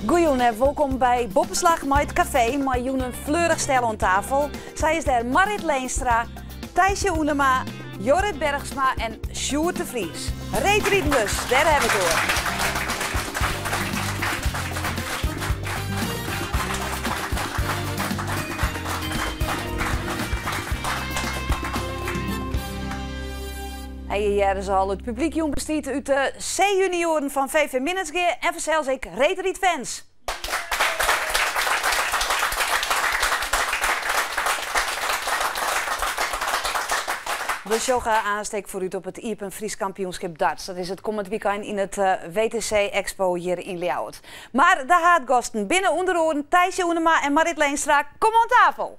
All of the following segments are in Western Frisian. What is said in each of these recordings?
Goejûn en wolkom by Boppeslach mei it kafee mei jûn in fleurich stel oan tafel. Sy is dêr Marrit Leenstra, Thijsje Oenema, Jorrit Bergsma en Sjoerd de Vries. Reedriden dus, dêr ha we it oer. En je hearre se al, it publyk jûn bestiet út de C-junioaren fan VV Minnertsgea en fansels ek reedrydfans. We sjogge aanst ek foarút op it Iepen Frysk Kampioenskip darts. Dat is it kommend wykein yn it WTC Expo hjir yn Ljouwert. Mar de haadgasten binne ûnder oaren Thijsje Oenema en Marrit Leenstra. Kom oan tafel!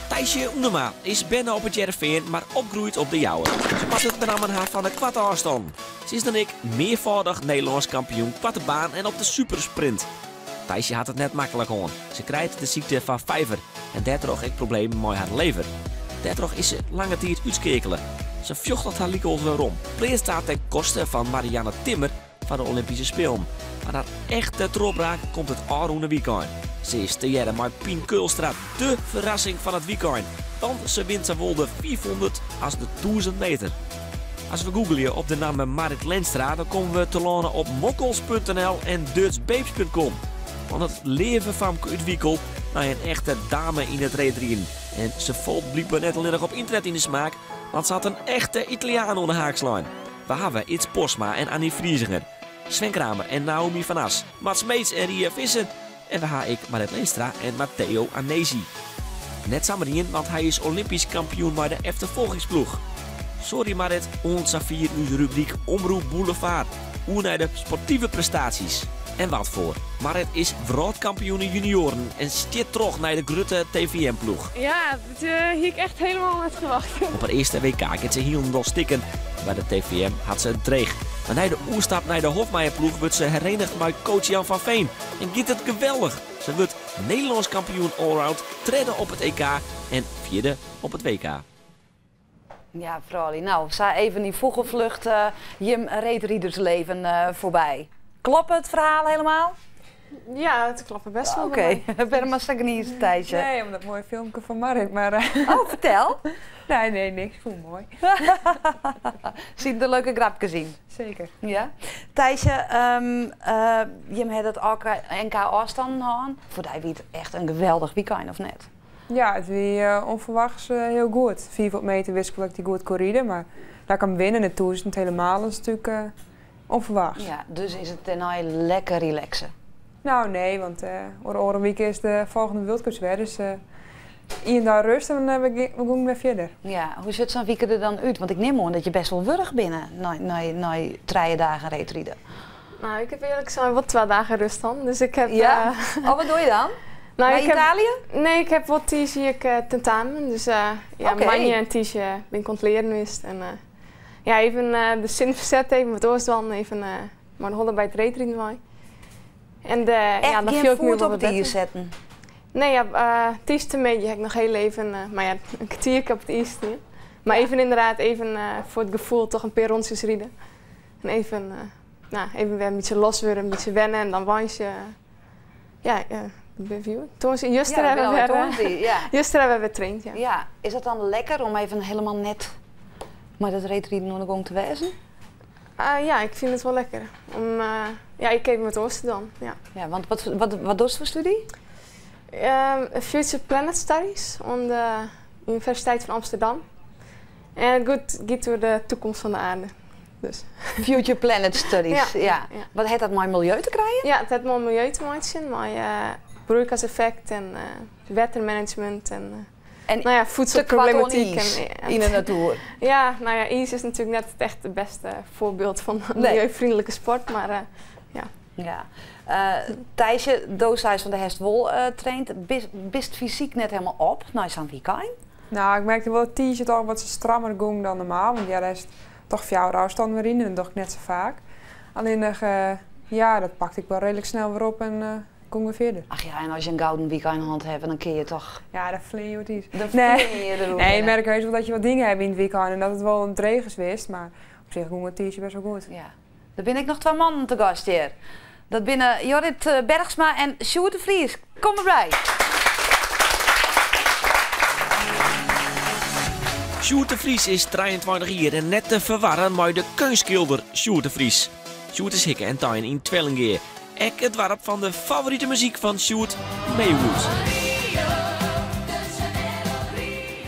Thijsje Oenema is berne op It Hearrenfean, mar opgroeid op De Jouwer. Se moat it benammen ha fan de koarte ôfstannen. Se is dan ek mearfâldich Nederlânsk kampioen koarte baan en op de supersprint. Thijsje hat it net maklik hân. Se krijt de sykte fan Pfeiffer en dêrtroch ek problemen mei har lever. Dêrtroch is se lange tiid útskeakele. Se fjochtet har lykwols werom. Pleatst har ten koste fan Marianne Timmer foar de Olympyske Spelen. Mar har echte trochbraak komt it ôfrûne wykein. Se is tegearre mei Pien Keulstra dé ferrassing fan it wykein, want se wint sawol de 500 as de 1000 meter. As we googleje op de namme Marrit Leenstra, dan komme we telâne op mokkels.nl en dutchbabes.com. Want it leave famke út Wikel nei in echte dame yn it reedriden. En se falt blykber net allinnich op ynternet yn de smaak, want se hat in echte Italiaan oan de haak slein. We hawwe Ids Postma en Anni Friesinger, Sven Kramer en Naomi van As, Mats Smeets en Ria Visser en we ha ek Marrit Leenstra en Matteo Anesi. Net samar ien, want hy is Olympysk kampioen mei de efterfolgingsploech. Sorry Marrit, oant safier ús rubryk Omroep Boulevard. Oer nei de sportive prestaasjes. En wat foar. Marrit is wrâldkampioene junioaren en stiet troch nei de grutte TVM-ploech. Ja, dat hie ik echt helemaal net ferwachte. Op har earste WK giet se hielendal stikken. By de TVM hat se it dreech. Mar nei de oerstap nei de Hofmeijerploech wurdt se herenigd mei coach Jan van Veen en giet it geweldich. Se wurdt Nederlânsk kampioen allround, tredde op it EK en fjirde op it WK. Ja, froulju, no, sa even yn fûgelflucht jim reedridersleven foarby. Kloppet it ferhaal helemaal? Ja, it kloppet best wol. Oké, wêrom moatst sa gnize, Thijsje? Nee, om dat moaie filmke fan Marrit, mar... Oh, fertel. Nee, nee, niks. Ik fûn it moai. Sieten der leuke grapkes yn? Seker. Ja. Thijsje, jim ha dat NK ôfstannen hân. Foar dy wie it echt in geweldich wykein, of net? Ja, it wie ûnferwachts hiel goed. 500 meter wist ik wol dat ik dy goed koe ride, mar dat ik him win en de 1000 helemaal is natuerlik ûnferwachts. Ja, dus is it dêrnei lekker relaxe? No, nee, want oer oare wike is de folgjende World Cups wer, dus ien dei rêst en dan we gean wer fierder. Ja, hoe sjocht sa'n wike der dan út? Want ik nim oan dat je best wol wurch binne nei trije dagen reedriden. No, ik ha earlik sein wol twa dagen rêst hân, dus ik ha... Ja? Oh, wat dogge je dan? No, Nei Italië? Nee, ik ha wol tiisdei ek tentamen, dus ja, moandei en tiisdei bin ik oan it learen west. En ja, even de sin fersette, even wat oars dwaan, even mei de holle by it reedriden wei. En ja, dan fiel ik my wol wat better. Echt gjin foet op it iis setten? Nee, ja, tiisdeitemiddei ha ik noch hiel even, mar ja, in kertierke op it iis stien. Mar even inderdaad, even foar it gefoel toch in pear rûntsjes ride. En even, no, even wer in bytsje los wurde, in bytsje wenne en dan woansdei, ja, tongersdei, juster ha we wer, juster ha we wer traind, ja. Ja, is dat dan lekker om even helemaal net mei dat reedriden oan de gong te wêzen? Ja, ik fyn it wol lekker. Om, ja, ik even wat oars te dwaan, ja. Ja, want wat, wat, wat dochst foar stúdzje? Future Planet Studies oan de Universiteit fan Amsterdam. En it goed, giet oer de toekomst fan de aarde. Dus. Future Planet Studies, ja. Ja, ja. Wat hat dat mei miljeu te krijen? Ja, it hat mei miljeu te meitsjen, mei broeikaseffekt en wettermanagement en En no ja, voedselproblematiek. Tekoart oan iis yn de natoer. Ja, no ja, iis is natuerlik net it echt it bêste foarbyld fan miljeufreonlike sport, mar ja. Ja. Thijsje, do seist fan do hast wol traind. Bist fysyk net helemaal op nei sa'n wykein? No, ik merkte wol dat tiisdei toch wat strammer gong dan normaal. Want ja, dêr is toch fjouwer ôfstannen wer yn en dat doch ik net sa faak. Allinnich, ja, dat pakte ik wol reedlik snel wer op en gong wer fierder. Ach ja, en as je in gouden wykein hân hawwe, dan kinne je toch... Ja, dan fleane je oer it iis. Dan fleane je der Nee, ik merk heus wol dat je wat dien hawwe yn it wykein en dat it wol dreech is west, mar op sich gong it tiisdei best wol goed. Ja. Der binne ek noch twa mannen te gast hjir. Dat binne Jorrit Bergsma en Sjoerd de Vries. Kom derby! Sjoerd de Vries is 23 jier en net te ferwarren mei de keunstskilder Sjoerd de Vries. Sjoerd is hikke en tein yn Twellingea, ek it doarp fan de favorite muzyk fan Sjoerd, Maywood.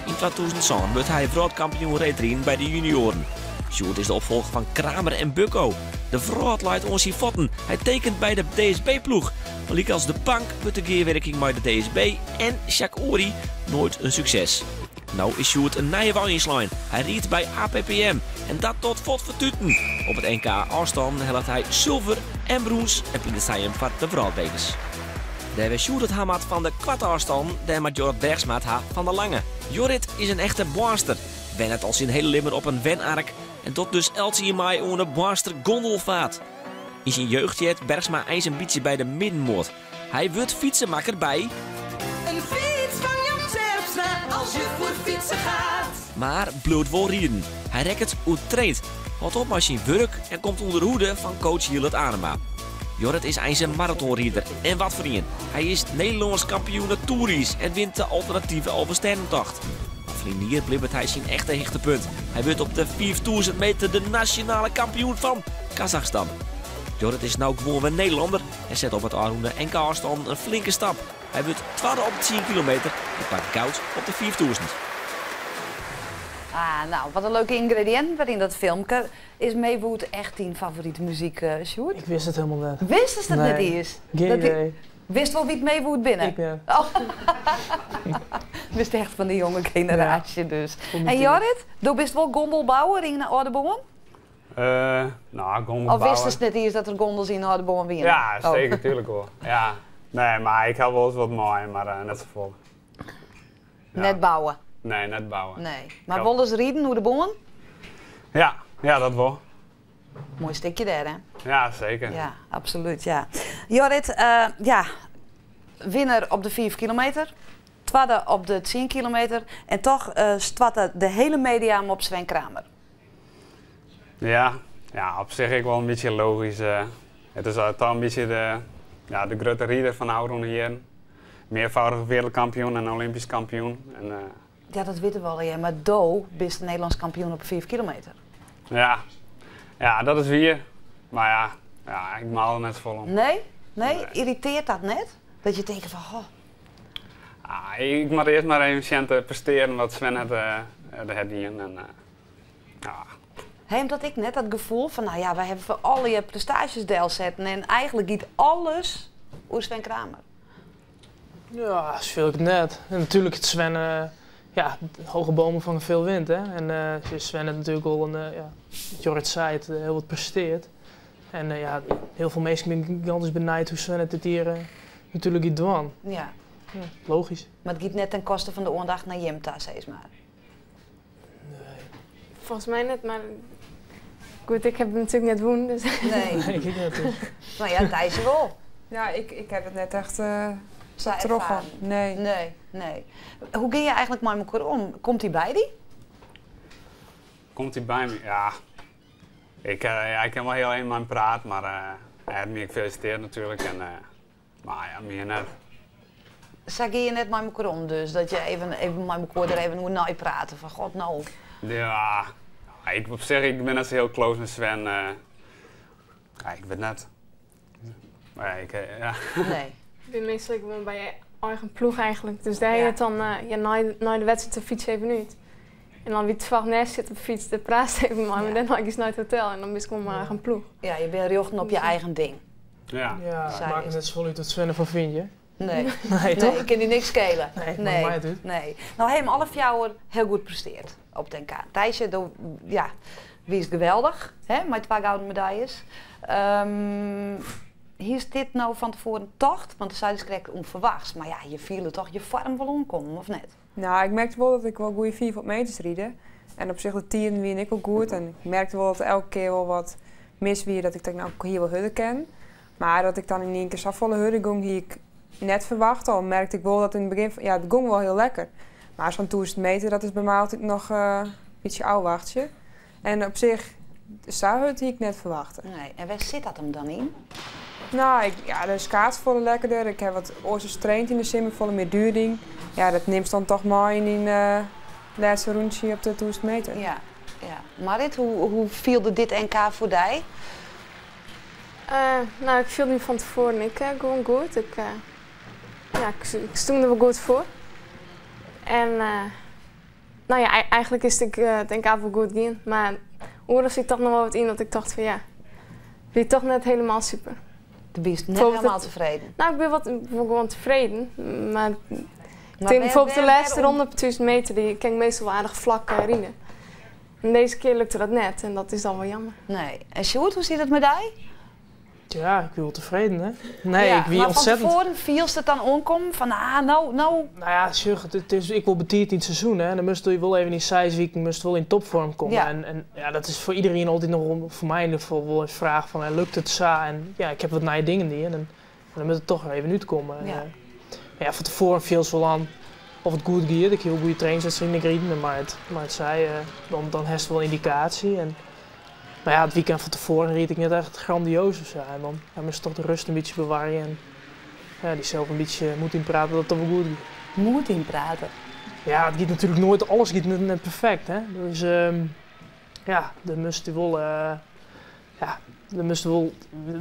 Yn 2007 wurdt hy wrâldkampioen reedriden by de junioaren. Sjoerd is de opfolger fan Kramer en Bukko. De wrâld leit oan syn fuotten. Hy tekent by de DSB-ploech. Mar lykas de bank wurdt de gearwurking mei de DSB en Jacques Ory noait in sukses. No is Sjoerd in nije wei ynslein. Hy riidt by APPM en dat docht fuort fertuten. Op it NK ôfstannen hellet hy sulver en brûns en pleatst hy him foar de wrâldbekers. Dêr wêr't Sjoerd it ha moat fan de koarte ôfstannen, dêr moat Jorrit Bergsma it ha fan de lange. Jorrit is in echte Boarnster, wennet al syn hele libben op in wenark en docht dus elts jier mei oan de Boarnster Gondelvaart. Yn syn jeugd heart Bergsma eins in bytsje by de middenmoat. Hy wurdt fytsemakker by. Een fiets van Jan Terpstra als je voor fietsen gaat. Mar bliuwt wol riden. Hy rekket oertraind, hâldt op mei syn wurk en komt ûnder hoede fan coach Jillert Anema. Jorrit is eins in maratonrider en wat foar ien. Hy is Nederlânsk kampioen natoeriis en wint de alternative Alvestêdentocht. Mar ferline jier blibbet hy syn echte hichtepunt. Hy wurdt op de 5000 meter de nasjonale kampioen fan Kazachstan. Jorrit is no gewoan wer Nederlanner en set op it ôfrûne NK ôfstannen in flinke stap. Hy wurdt twadde op de tsien kilometer en pakt goud op de 5000. Ah, nou, wat in leuke yngrediïnten wer yn dat filmke. Is Maywood echt dyn favorite muzyk, Sjoerd? Ik wist it hielendal net. Wistest it net Nee, iens? gjin Dat idee. Wist wol wie't Maywood binne? Ik net. Oh. Bist echt fan de jonge generaasje dus. Voor myn En tiid. Jorrit, do bist wol gondelbouwer yn Aldeboarn? Nou, gondelbouwer. Of wistest net iens dat der gondels yn Aldeboarn wiene? Ja, Oh. seker, tuurlijk wol. Ja. Nee, mar ik ha wolris wat mei, mar net safolle. Ja. Net bouwe? Nee, net bouwe. Nee. Mar Ik wolris riden oer de Boarn? Ja, ja, dat wol. Moai stikje dêr, hè? Ja, seker. Ja, absolút, ja. Jorrit, ja, winner op de 5 kilometer, twadde op de 10 kilometer en toch stoarte de hele media him op Sven Kramer. Ja, ja, op sich ek wol in bytsje logysk. It is toch in bytsje de, ja, de grutte rider fan de ôfrûne jierren. Mearfâldich wereldkampioen en Olympysk kampioen. En, Ja, dat witte we allegear, mar do bist Nederlânsk kampioen op 5 kilometer. Ja, ja, dat is wier. Mar ja, ja, ik maal der net safolle om. Nee? Nee? Nee. Yrritearret dat net? Dat je tinke fan, goh. Ah, ik moat earst mar even sjen te prestearjen wat Sven net der hat dien. En, ja. Him dat ek net, dat gefoel fan, nou ja, wy hawwe foar allegear prestaasjes delsetten en eigentlik giet alles oer Sven Kramer. Ja, sa fiel ik it net. En natuerlik it Sven, ja, hoge bomen vangen veel wind, hè. En Sven hat natuerlik al in, ja, Jorrit sei it, hiel wat prestearre. En ja, hiel folle minsken binne gigantysk benijd hoe't Sven it dit jier natuerlik giet dwaan. Ja, logysk. Mar it giet net ten koste fan de oandacht nei jim ta, sis mar. Nee. Folgens my net, mar goed, ik ha natuerlik net wûn. Dus. Nee. Nee, ik net. Dus. No ja, Thijsje wol. Ja, ik ha it net echt Sa troch. erfaren. Nee. Nee, nee. Hoe gean je eigentlik mei mekoar om? Komt hy by dy? Komt hy by my? Ja. Ik, ja, ik kin wol hiel even mei him prate, mar hy hat my ek felisitearre natuerlik. En, mar ja, mear net. Sa gean je net mei mekoar om dus, dat je even mei mekoar der even oer neiprate fan god no. Ja, ik, op sich, ik bin net sa hiel close mei Sven. Ja, ik wit net. Mar ja, ik, ja. Nee. Ik bin meastal gewoan by je eigen ploech eigentlik. Dus dêr Ja. het dan, ja, nei de wedstriid de fyts even út. En dan wie het naast sit op de fiets, de praat even mei, maar Ja. dan ga ik naar het hotel en dan ben ik gewoon mijn eigen ploeg. Ja, je bent rjochten op je eigen ding. Ja. Ja, Zij het maakt is- net zoveel uit wat Sven ervan vindt, hè? Nee. Nee, Nee, toch? ik kin dy niks skele. Nee, Nee. maakt my net út. Nee. No, hawwe alle fjouwer hiel goed prestearre op it NK. Thijsje, do, ja, wiest geweldich, hè, mei twa gouden medaljes. Hiest dit no fan tefoaren tocht? Want do seist krekt ûnferwachts. Mar ja, je fiele toch je foarm wol oankommen, of net? Nou, ik merkte wol dat ik wol goede 500 meters ride. En op sich de tiden wiene ek wol goed. En ik merkte wol dat elke kear wol wat mis wie, dat ik dacht, nou, ik hie wol hurder kinnen. Mar dat ik dan yn ien kear safolle hurder gong, hie ik net ferwachte. Al merkte ik wol dat yn it begjin fan, ja, it gong wol hiel lekker. Mar sa'n 1000 meter, dat is by my altyd noch in bytsje ôfwachtsje. En op sich, Sa hurd hie ik net ferwachte. Nee, en wêr sit dat him dan yn? No, ik, ja, de skaats folle lekkerder. Ik ha wat oars traind yn de simmer, folle mear during. Ja, dat nimst dan toch mei yn dyn lêste rûntsje op de 1000 meter. Ja. Marrit, hoe fielde dit NK foar dy? No, ik fielde my fan tefoaren ek gewoan goed. Ik, ja, ik stond der wol goed foar. En no ja, eigentlik is it it NK wol goed gien. Mar oeral sit toch noch wol wat yn dat ik tocht fan ja, wie toch net hielendal super. Do bist net hielendal tefreden? No, ik bin wol gewoan tefreden. Mar ik tink bijvoorbeeld de lêste ronde op 1000 meter, dy kin ik meastal wol aardich flak ride. En dizze kear lukte dat net en dat is dan wol jammer. Nee. En Sjoerd, hoe sit it mei dy? Ja, ik wie wol tefreden, hè. Nee, Ja, ik wie mar fan ontzettend... tefoaren fielst it dan oankommen fan, ah, no, no. No ja, sjoch, it is ek wol betiid yn it seizoen, hè. Dan moatst wol even yn 6 wiken moatst wol yn topfoarm komme. En ja, dat is foar iderien altyd noch, foar my yn ieder gefal, wol in fraach fan, hè, lukt it sa? En ja, ik ha wat nije dingen dien en dan moat it toch wer even útkomme. En, ja, fan tefoaren fielst wol oan oft it goed giet. Ik hie wol goede trainingswedstriden riden, mar it sei, dan hast wol yndikaasje. En, mar ja, it wykein fan tefoaren ried ik net echt grandioas ofsa. En dan, ja, moatst toch de rêst in bytsje bewarje en ja, dysels in bytsje moed ynprate dat it toch wol goed giet. Moed ynprate? Ja, it giet natuerlik noait, alles giet net perfekt, hè. Dus ja, dan moatst wol, ja, dan moatst wol,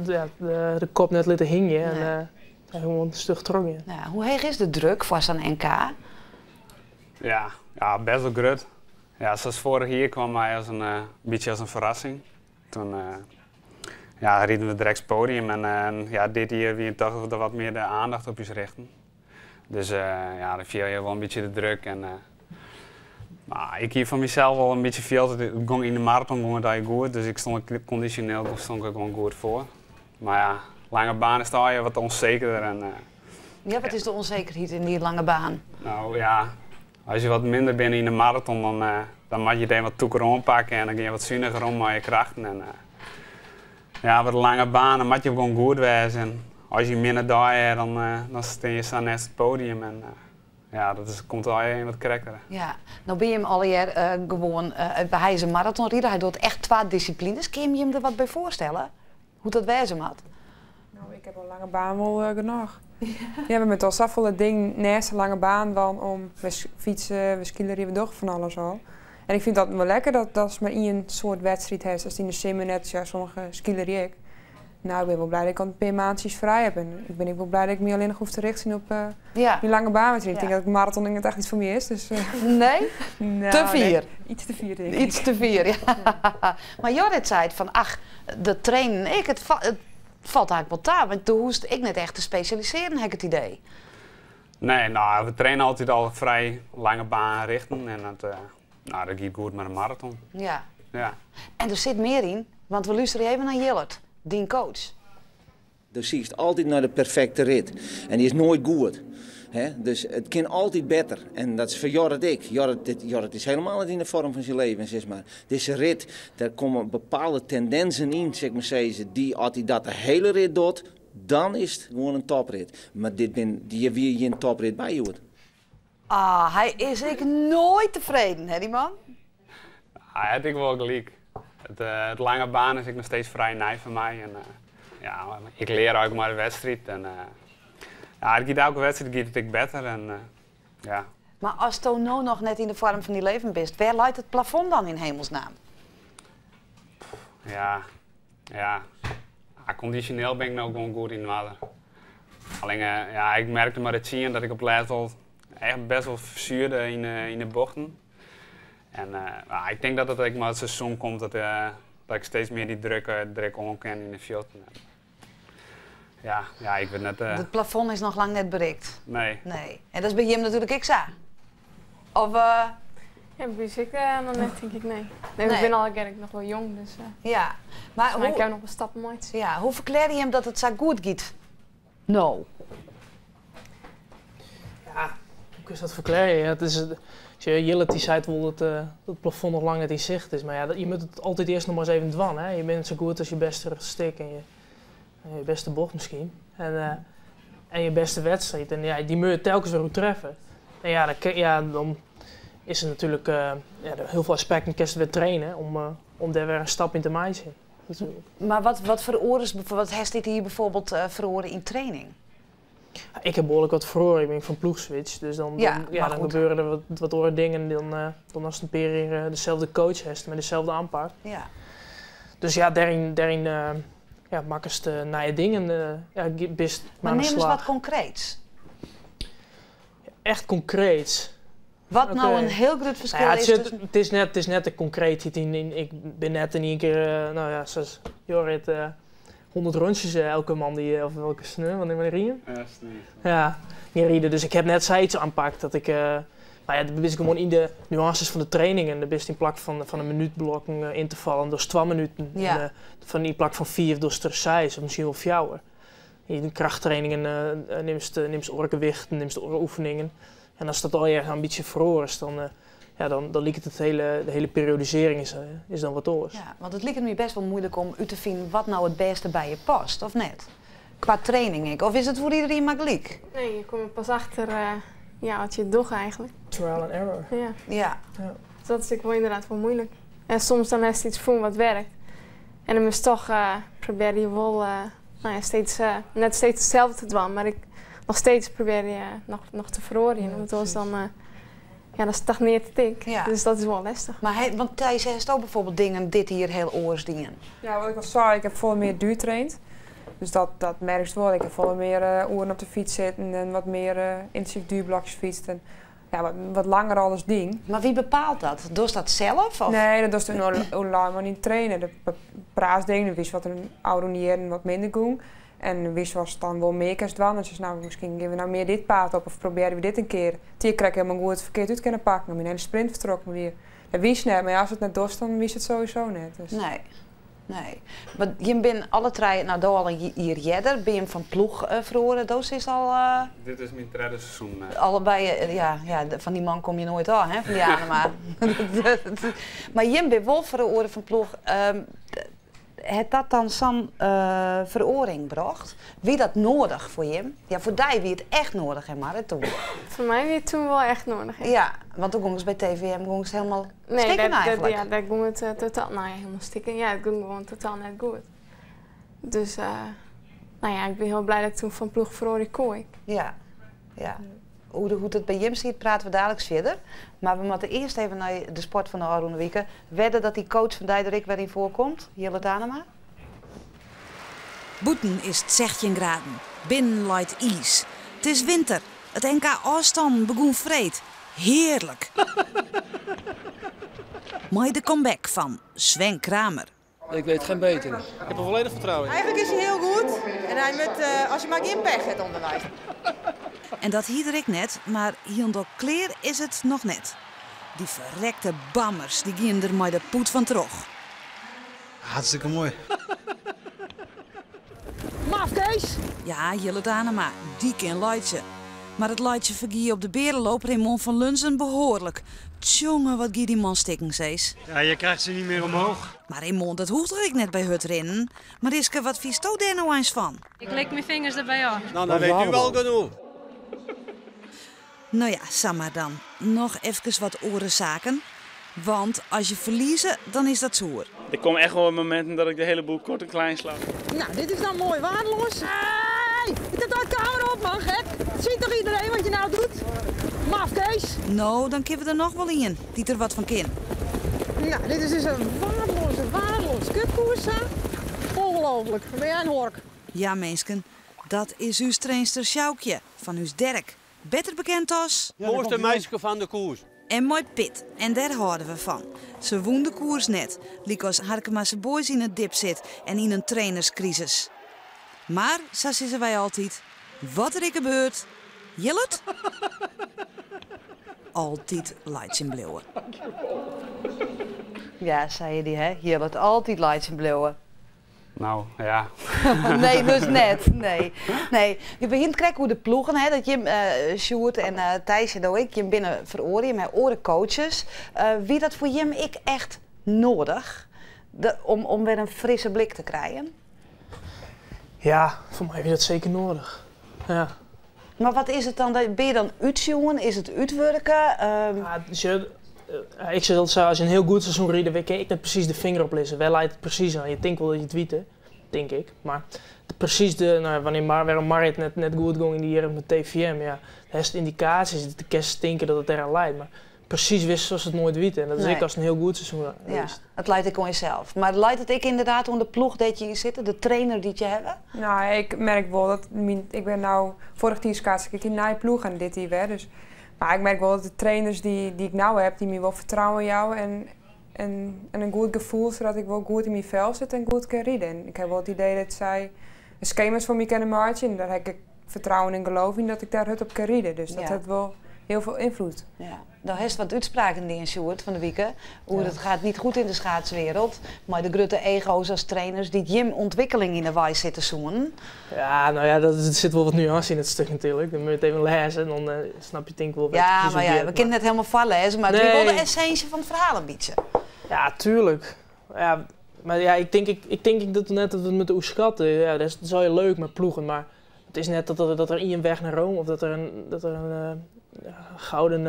ja, de kop net litte hingjen en gewoan stug trochgean. Ja, hoe heech is de druk foar sa'n NK? Ja, bêst wol grut. Ja, sa as foarich jier kaam my as in bytsje as in ferrassing. Doe ja, rieden we direkt it poadium en ja, dit jier wie toch wat mear de oandacht op ús rjochte. Dus ja, dan fiel je wol in bytsje de druk. En, mar ik hie fan mysels wol in bytsje field, it gie yn de maraton gie it eigentlik goed, dus ik stond kondysjoneel stond ik gewoan goed foar. Mar ja, lange baan is toch wat ûnsekerder. En, Ja, wat is de ûnsekerheid yn dy lange baan? No ja, as je wat minder binne yn de maraton, dan moatte je it even wat tûker oanpakke en dan gean je wat suniger om mei je krachten. En, ja, wat lange baan, dan moatte je gewoan goed wêze. En as je in minne dei ha, dan steane je sa neist it poadium. En, ja, dat komt al even wat krekter. Ja, no binne jim allegear gewoan, hy is in maratonrider, hy docht echt twa dissiplines. Kin je him der wat by foarstelle? Hoe't dat wêze moat? No, ik ha wol lange baan wol genôch. Ja, we moatte al safolle dingen neist de lange baan dwaan om we fytse, we skeelerje, we dogge fan alles al. En ik fyn dat wol lekker dat mar ien soart wedstriid hast. As yn de simmer net, ja, sommige skeelerje ik. No, ik bin wol bliid dat ik al in pear maandsjes frij ha. En ik bin ek wol bliid dat ik my allinnich hoech te rjochtsjen op dy lange baanwedstriid. Ik tink dat maraton net echt yts foar my is. Dus, Nee? No, Te fier? Nee, yts te fier, tink ik. Yts te fier, ja. Mar Jorrit sei fan, ach, de trainen, it falt eigentlik wol ta, want do hoechst ek net echt te spesjalisearjen, ha ik it idee. Nee, no, we traine altyd al frij lange baan rjochte en dat, no, dat giet goed mei de maraton. En der sit mear yn, want we lústerje even nei Jillert, dyn coach. Do sykst altyd nei de perfekte rit. En dy is noait goed. Hè? Dus it kin altyd better. En dat is foar Jorrit ek. Jorrit is hielendal net yn de foarm fan syn libben, sis mar. Dizze rit, dêr komme bepaalde tendinzen yn, sil ik mar sizze, dy, as hy dat de hiele rit docht, dan is it gewoan in toprit. Mar dit bin, hjir wie gjin toprit by, Jorrit. Ah, hy is ek noait tefreden, hè, dy man? Hy hat ek wol gelyk. It lange baan is ek noch steeds frij nij foar my. En, ja, ik lear eigentlik mei de wedstriid. En, ja, it giet elke wedstriid giet it ek better. En, ja. Mar asto no noch net yn de foarm fan dyn libben bist, wêr leit it plafond dan yn hemelsnamme? Ja. Ja, kondysjoneel bin ik no gewoan goed yn oarder. Allinnich, ja, ik merkte mar it tsien dat ik op it lêst wol echt bêst wol fersuurde yn de bochten. En no, ik tink dat it ek mei it seizoen komt dat ik steeds mear dy druk oan kin yn de fuotten. Ja, ik wit net. It plafond is noch lang net berikt. Nee. Nee. En dat is by jim natuerlik ek sa. Of, Ja, by ús ek noch net, tink ik, nee. Nee, we binne allegear noch wol jong, dus Ja, mar maar ik hoe, ha noch wol stappen meitsje. Ja, hoe ferklearje je him dat it sa goed giet? No. Ja, hoe kinst dat ferklearje? Ja, it is, sjoch, Jillert dy sei wol dat it plafond noch lang net yn sicht is. Mar ja, je moatte it altyd earst noch mar ris even dwaan. Hè? Je binne net sa goed as je bêste stik en je bêste bocht miskien. En je bêste wedstriid. En ja, dy moatte je telkens wer oertreffe. En ja, dan, ja, dan is der natuerlik ja, hiel folle aspekten kinst wer traine om. om dêr wer in stap yn te meitsjen. Mar wat, wat feroarest, wat hast dit jier bijvoorbeeld feroare yn training? Ik ha behoarlik wat feroare. Ik bin fan ploech switcht, dus dan, Ja, dan, ja, mar dan goed. gebeure der wat oare dingen dan ast in pear jier deselde coach hast mei deselde oanpak. Dus ja, dêryn ja, makkest nije dingen, ja, bist Mar mei oan de nim ris slach. wat konkreets. Echt konkreets. Wat no Oké. in hiel grut ferskil Nou ja, is tusken- het is net de konkreetheid yn, ik bin net yn ien kear, nou ja, sa Jorrit, 100 rondjes elke moandei, of elke sneon, wannear ride je? Ja, sneon. Ja, gean ride. Dus ik ha net sayts oanpakt dat ik, mar ja, do bist gewoan yn de nuances fan de trainingen. Do bist yn plak fan in minút blokken yn te fallen, dochst 2 minuten. En fan yn plak fan 5 dochst der 6 of miskien wol 4. Yn de krachttrainingen nimst oare gewichten, nimst oare oefeningen. En ast dat allegear in bytsje feroarest, dan, ja, dan liket de hiele periodisearring is dan wat oars. Ja, want it liket my bêst wol muoilik om út te finen wat no it bêste by je past, of net? Kwa training ek. Of is it foar iderien mar gelyk? Nee, je komt er pas achter, ja, wat je docht eigenlijk. Trial and error. Ja. Ja. Dus dat is ek wol ynderdaad wol muoilik. En soms dan hast yts fûn wat wurket. En dan is toch probearje je wol, nou ja, steeds, net steeds itselde te dwaan, mar ik noch steeds probearje je noch te feroarjen. Want oars dan, ja, dan stagnearret it ek. Dus dat is wol lestich. Mar hè, want Thijs, hasto bijvoorbeeld dingen dit jier hiel oars dien? Ja, wat ik al sei, ik ha folle mear duertraind. Dus dat merkst wol. Ik ha folle mear oeren op de fyts sitten en wat mear yntinsyf duerblokjes fytst. En, ja, wat langer alles dien. Mar wa bepaalt dat? Dochst dat sels? Of? Nee, dat dochst oerlei mei dyn trainer. De praatst dingen, witst wat der ôfrûne jierren wat minder gie. En witst watst dan wol mear kinst dwaan. Dan sizze, nou, miskien gean we no mear dit paad op of probearje we dit in kear. Dy krij ik hielendal goed ferkeard út kinne pakken. Myn hiele sprint fertrokken wie. Dat wist net, mar ja, ast it net dochst, dan wist it sowieso net. Dus. Nee, nee. Mar jim binne alle trije, nou, do al in jier earder, binne jim fan ploech feroare, do is al, Dit is myn tredde seizoen. Allebei, ja, fan dy man komme je noait ôf, hè, fan dy Anema. Mar jim binne wol feroare fan ploech. Hat dat dan sa'n feroaring brocht? Wie dat nedich foar jim? Ja, foar dy wie it echt nedich, hè, Marrit, toen? Foar my wie it toen wol echt nedich, ja. Ja, want toen gie by TVM gie it hielendal Nee, stikken eigentlik. Ja, dêr gie it totaal, nou ja, hielendal stikken. Ja, it gie gewoan totaal net goed. Dus, nou ja, ik bin hiel bliid dat ik toen fan ploech feroarje koe. Ja, ja. Hoe't it by jim sit, prate we daliks fierder. Mar we moatte earst even nei de sport fan de ôfrûne wike. Wedde dat dy coach fan dy der ek wer yn foarkomt, Jillert Anema? Bûten is it 16 graden, binnen leit iis. It is winter. It NK ôfstannen begûn freed. Hearlik. Mei de comeback fan Sven Kramer. Ik weet geen beter. Ik heb er volledig vertrouwen in. Eigenlijk is hij heel goed. En hij moet, als je maar geen pech hebt onderwijs. En dat hie er ek net, mar hielendal klear is it noch net. Dy ferrekte bammers, dy geane der mei de poet fan troch. Hartstikke moai. Maf, Kees! Ja, Jillert Anema, dy kin laitsje. Mar it laitsjen fergie op de Beareloop Raymond van Lunzen behoarlik. Tsjonge, wat gie dy man stikken, Cees. Ja, je krijgt ze niet meer omhoog. Mar Raymond, dat hoecht toch ek net by hurdrinnen? Mariska, wat fynsto dêr no eins fan? Ik lik myn fingers derby ôf. Nou, dan weet u wel genoeg. Nou ja, sa mar dan. Noch efkes wat oare saken. Want as je ferlieze, dan is dat soer. Der komme echt wol mominten dat ik de hiele boel koart en klein sla. Nou, dit is dan moai waardeloas. Hey, ik heb de camera op, man, gek. Dat ziet toch iedereen wat je nou doet? Maf, Kees. Nou, dan kinne we der noch wol ien dy't der wat fan kin. Nou, dit is dus in waardeloaze, waardeloas kutkoers, hè? Ongelooflijk. Ben jij een hork? Ja, minsken, dat is ús trainster Sjoukje fan ús Derk. Better bekend as... Moaiste meisje fan de koers. En moai pit, en dêr hâlde we fan. Se wûn de koers net, lykas Harkemase Boys yn it dip sit en yn in trainerskrisis. Mar, sa sizze wy altyd, wat der ek gebeurt, Jillert? Altyd laitsjen bliuwe. Ja, sei je dy, hè? Jillert, altyd laitsjen bliuwe. Nou, ja. Nee, dus net. Nee. Nee. Je begjint krekt oer de ploegen, hè, dat jim, Sjoerd en Thijs en ik, jim binne feroare mei oare coaches. Wie dat foar jim ek echt nedich om wer in frisse blik te krijen? Ja, foar my wie dat seker nedich. Ja. Mar wat is it dan? Ben je dan útsjoen? Is it útwurke? Ja, dus je, ik sis altyd sa, as je in hiel goed seizoen ride, kin ik net presys de finger op lizze. Wêr leit it presys oan? Je tinke wol dat je it witte, tink ik. Mar presys de, no ja, wannear Mar, wêrom Marrit net, net goed gong yn dy jierren met TVM, ja, dêr hast yndikaasjes, do kinst tinke dat it dêroan leit, mar presys witst silst it noait witte. En dat is Nee. ek ast in hiel goed seizoen Ja, rydst. it leit ek oan jesels. Mar leit it ek ynderdaad oan de ploech dêr't je yn sitte, de trainer dy't je hawwe? No, ik merk wol dat myn, ik bin no, foarich jier skaatste ik yn in nije ploech en dit jier wer. Dus, mar ik merk wol dat de trainers dy't ik no ha, dy't my wol fertrouwen jouwe en in goed gefoel, sadat ik wol goed yn myn fel sit en goed kin ride. En ik ha wol it idee dat sy de skema's foar my kinne meitsje en dêr ha ik fertrouwen en geloof yn dat ik dêr hurd op kin ride. Dus dat Ja. hat wol hiel folle ynfloed. Ja. Do hast wat útspraken dien, Sjoerd, fan 'e wike oer it gaat niet goed in de schaatswereld. Mei de grutte ego's as trainers dy't jim ûntwikkeling yn 'e wei sitte soenen. Ja, no ja, dat, der sit wol wat nuânse yn it stik natuerlik. Dan moatte je it even lêze en dan snap je tink wol wêr't it Ja, presys mar om ja, giet. we kinne it net hielendal foarlêze, mar it wie Nee. wol de essinsje fan it ferhaal in bytsje. Ja, tuerlik. Ja, mar ja, ik tink, ik tink ek dat net dat we it moatte oerskatte. Ja, dat is allegear leuk mei ploegen, mar it is net dat der ien weg nei Rome of dat der in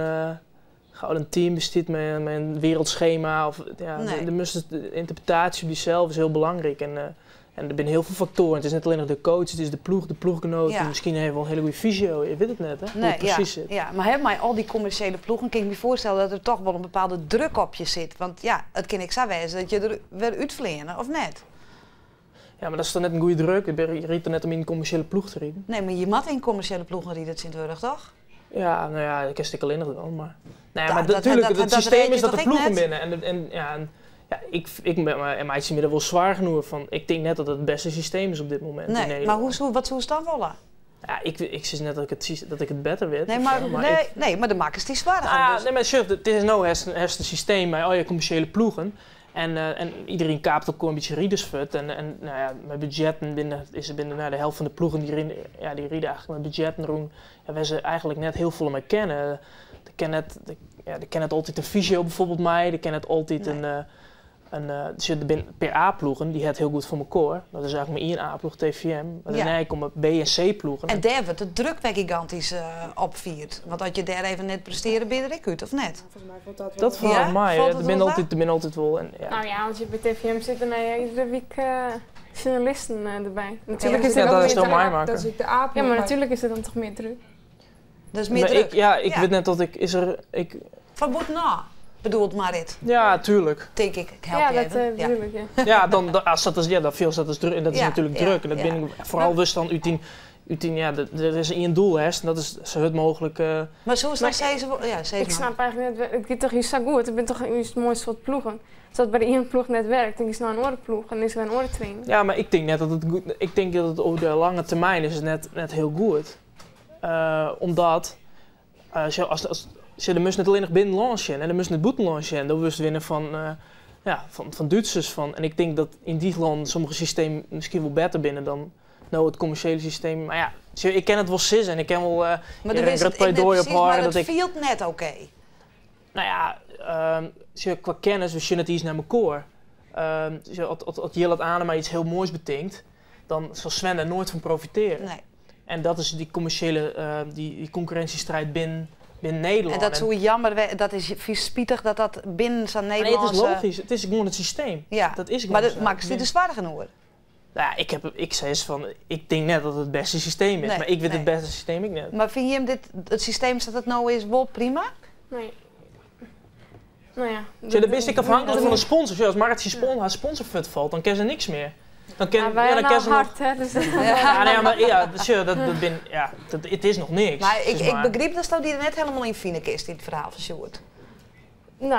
gouden team bestiet mei in wereldschema. Of, ja, Nee. de ynterpretaasje op dysels is hiel belangryk. En der binne hiel folle faktoaren. It is net allinnich de coach, it is de ploech, de ploechgenoaten. Miskien ha wol in hiele goede fysio, je witte it net, hè, hoe't Nee, it presys sit. Ja, mar hè, mei al dy kommersjele ploegen kin ik my foarstelle dat der dochs wol in bepaalde druk op je sit. Want ja, it kin ek sa wêze dat je der wer útfleane, of net? Ja, mar dat is dochs net in goede druk? Je rydt der net om yn in kommersjele ploech te riden? Nee, mar je moatte yn kommersjele ploegen ride tsjintwurdich, dochs? Ja, no ja, ik kin it allinnich dwaan, mar... Nee, mar Dat natuerlik, it dat systeem rêd is je dat der dochs ek ploegen net? binne. En, ja, en, ja, ik en meitsje my der wol soargen oer fan. Ik tink net dat it it bêste systeem is op dit momint yn Nee, mar Nederlân. wat soest dan wolle? Ja, ik sis net dat ik it better wit Nee, of mar sa, mar nee, ik nee, mar do makkest dy soargen. Nou ja, dus. nee, mar sjoch, it is no hast in systeem mei al je kommersjele ploegen. En iderien kaapt elkoar in bytsje riders fuort. En no ja, mei budzjetten binne, is der binnen, no, de helte fan de ploegen dy rinne, ja, dy ride eigentlik mei budzjetten rûn. Ja, wêr't se eigentlik net hiel folle mei kinne. Der kin net, der, ja, der kin net altyd in fysio byfoarbyld mei, der kin net altyd in, sjoch, der binne in pear A-ploegen, dy ha it hiel goed foar elkoar. Dat is eigentlik mar ien A-ploech, TVM. Mar dêrnei komme B en C-ploegen. En dêr wurdt de druk wer gigantysk opfierd. Want as je dêr even net prestearje, binne je der ek út, of net? Folgens my falt dat wol Dat falt Ja? mei. Falt Der it wol ta? binne altyd wol en, ja. No ja, as je by TVM sitte, dan ha je iedere wike sjoernalisten derby. Natuerlik Ja, is der dat dan is mear toch druk. meimakken. Dat is ek de A-ploech, Ja, mar mar natuerlik is der dan dochs mear druk. Dat is mear Mar druk. ik, ja, ik Ja. wit net dat ik, is der, ik, Fan bûtenôf, bedoelt Marit? Ja, tuerlik. Tink ik, ik help Ja, je dat even. Ja. bedoel ik, ja. Ja, dan, as dat is, ja, dan fielst dat as druk. En dat is natuerlik druk. En dat bin ik foaral wust dan út dyn, út dyn, ja, der is ien doel, hè, en dat is sa hurd mooglik. Mar soe Mar sizze wol, ja, sis ik mar. snap eigentlik net, it giet dochs hjir sa goed. It binne dochs juist moai soart ploegen. As dat by de iene ploech net wurket, dan giest nei in oare ploech en is der wer in oare trainer. Ja, mar ik tink net dat it goed, ik tink dat it oer de lange termyn is it net hiel goed. Omdat, sjoch, as, sjoch, do moatst net allinnich binnenlân sjen en do moatst net bûtenlân sjen. Do wolst winne ja, fan Dútsers. Fan, en ik tink dat yn dy lannen sommige systemen miskien wol better binne dan no it kommersjele systeem. Mar ja, sjoch, ik kin it wol sizze en ik kin wol, Mar hjir do in witst grut it net pleidoai presys, op hâlde mar dat it ik fielt net oké. No ja, sjoch, kwa kennis, we sjogge net iens nei elkoar. Sjoch, as Jillert Anema yts hiel moais betinkt, dan sil Sven dêr noait fan profitearje. Nee. En dat is dy kommersjele, dy konkurrinsjestriid binnen Nederlân. En dat soe jammer dat is fynst spitich dat dat binnen sa'n Nee, it is Nederlânske logysk. It is gewoan it systeem. Ja. Dat is gewoan Mar dat sa. makkest dy der soargen oer? No ja, ik ha, ik sis fan, ik tink net dat it it bêste systeem is, Nee, mar ik wit nee. it bêste systeem ek net. Mar fine jim dit, it systeem sa't it no is, wol prima? Nee. No ja. Sjoch, dan bist ek afhanklik fan de sponsor. Sjoch, as Marit syn har sponsor fuortfalt, dan kin se niks mear. Dan kin, Ja, wy ja, dan ha kin no se noch hard, hè, dus Ja, nee, mar ja, sjoch, dat bin, ja, dat, it is noch niks, Mar sis ik mar. begryp datsto dy der net hielendal yn fine kinst yn it ferhaal fan Sjoerd. No,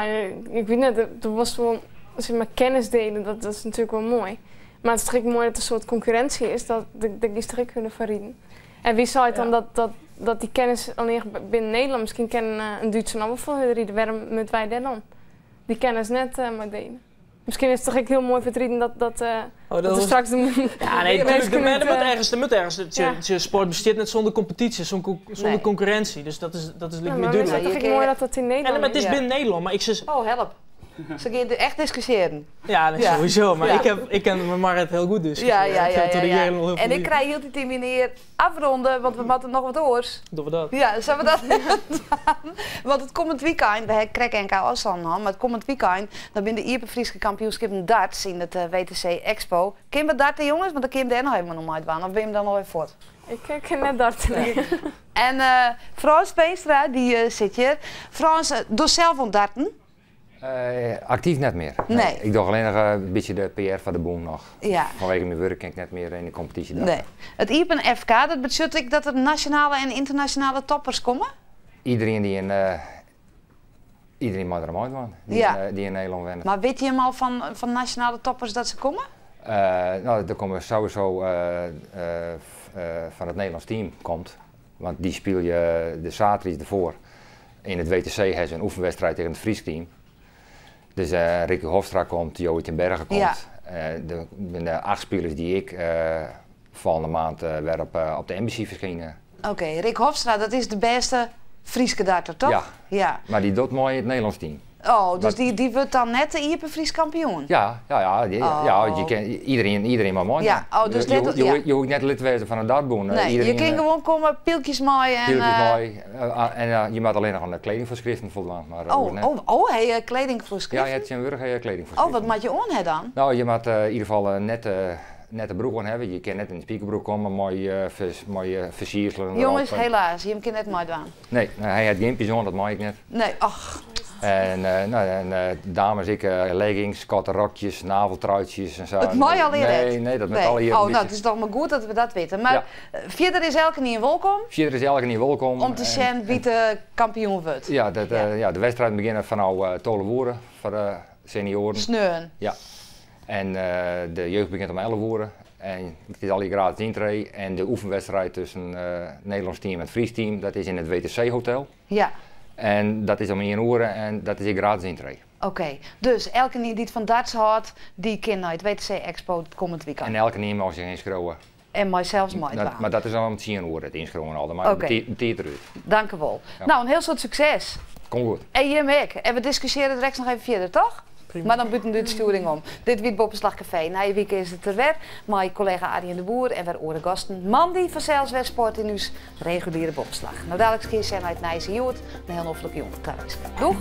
ik wit net, der was wol, sis mar, kennis diele, dat is natuerlik wol moai. Mar it is dochs ek moai dat der in soart konkurrinsje is, dat, dêr giest dochs ek hurder foar riden. En wa seit dan dat dy kennis allinnich binnen Nederlân, miskien kin in Dútser noch wol folle hurder ride, wêrom moatte wy dêr dan dy kennis net mei diele? Miskien is it dochs ek hiel moai foar it riden Oh, dat dat der was straks de Ja, nee, de natuerlik, minsken der út, moet ergens, der moet ergens, het, Ja. het, sport bestiet net sûnder kompetysje, sûnder Nee. konkurrinsje. Dus dat is, dat is Ja, like mar me is it dúdlik. dochs ek moai dat dat yn En, Nederlân mar it is is? binnen Nederlân, mar ik sis Oh, help. Se gean echt diskusjearen. Ja, nee, sowieso. Maar ik, heb, ik ken Marrit heel goed dus. Ja. En ik krij hieltyd yn myn ear afronde, want we moatte noch wat oars. Dogge we dat? Ja, sille we dat dwaan? Want it kommend wykein, we ha krekt NK ôfstannen hân, mar it kommend wykein dan binne de Iepen Fryske Kampioenskippen darts yn it WTC Expo. Kinne we darte jonges? Want dan kinne we dêr noch even oan meidwaan. Of binne we dan alwer fuort? Ik kin net darte, nee. En Frâns Veenstra, dy sit hjir. Frâns, dochst sels oan darten? Aktyf net mear. Nee. Ik doch allinnich in bytsje de PR foar de bûn noch. Fanwege myn wurk kin ik net mear yn de kompetysje darte. Nee. It Iepen FK, dat betsjut ek dat der nasjonale en ynternasjonale toppers komme? Iederien dy't in, iederien mei der oan meidwaan, dy't yn Nederlân wennet. Mar witte jim al fan nasjonale toppers dat se komme? No, der komme sowieso fan it Nederlânsk team komt, want dy spylje de saterdeis derfoar. Yn it WTC ha se in oefenwedstrijd tsjin it Frysk team. Dus Ricky Hofstra komt, Joey ten Berge komt. Der binne acht spilers dy't ek folgjende maand wer op de Embassy ferskine. Oké, Rick Hofstra, dat is de bêste Fryske darter, toch? Ja. Mar dy docht mei it Nederlânsk team. Oh, dus dy wurdt dan net de Iepen Frysk kampioen? Ja, je kin, iederien mei meidwaan. Ja, oh, dus dit, ja. Je hoege net lid te wêzen fan in dartbûn. Nee, je kin gewoan komme, pylkjes mei en... Pylkjes mei en je moatte allinnich oan de kledingfoarskriften foldwaan, mar oars net. Oh, oh, ha je kledingfoarskriften? Ja, je ha tsjintwurdich ha je kledingfoarskriften. Oh, wat moatte je oan ha dan? No, je moatte yn ieder gefal net nette broek oan hawwe. Je kinne net yn de spikerbroek komme mei fersierselen derop. Jonges, helaas, jim kinne net meidwaan. Nee, hy hat gympjes oan, dat mei ek net. Nee, och. En no, en dames ek leggings, koarte rokjes, naveltruitjes en sa. It mei allegear net? Nee, nee, dat moat allegear. Oh, no, it is dochs mar goed dat we dat witte. Mar fierder is elkenien wolkom? Fierder is elkenien wolkom. Om te sjen wa't de kampioen wurdt? Ja, de wedstriden begjinne fanôf 12 oere foar de senioaren. Sneon? Ja. En de jeugd begjint om 11 oere en it is allegear gratis yntree. En de oefenwedstrijd tusken it Nederlânsk team en it Frysk team, dat is yn it WTC Hotel. En dat is om ien oere en dat is ek gratis yntree. Oké, dus elkenien dy't fan darts hâldt, dy kin nei it WTC Expo it kommend wykein. En elkenien mei sich ynskriuwe. En mei sels meidwaan. Mar dat is al om tsien oere it ynskriuwen al, dan mei de tiid derút. Dankewol. No, in hiel soad sukses. Komt goed. En jim ek. En we diskusjearje drekst noch even fierder, toch? Prima. Mar dan bûten de útstjoering om. Dit wie it Boppeslach Kafee. Nije wike is it der wer mei kollega Arjen de Boer en wer oare gasten. Moandei fansels wer sport yn ús reguliere Boppeslach. No daliks kinne je sjen nei it Nijs yn Hjoed. In hiel noflike jûn. Doeg!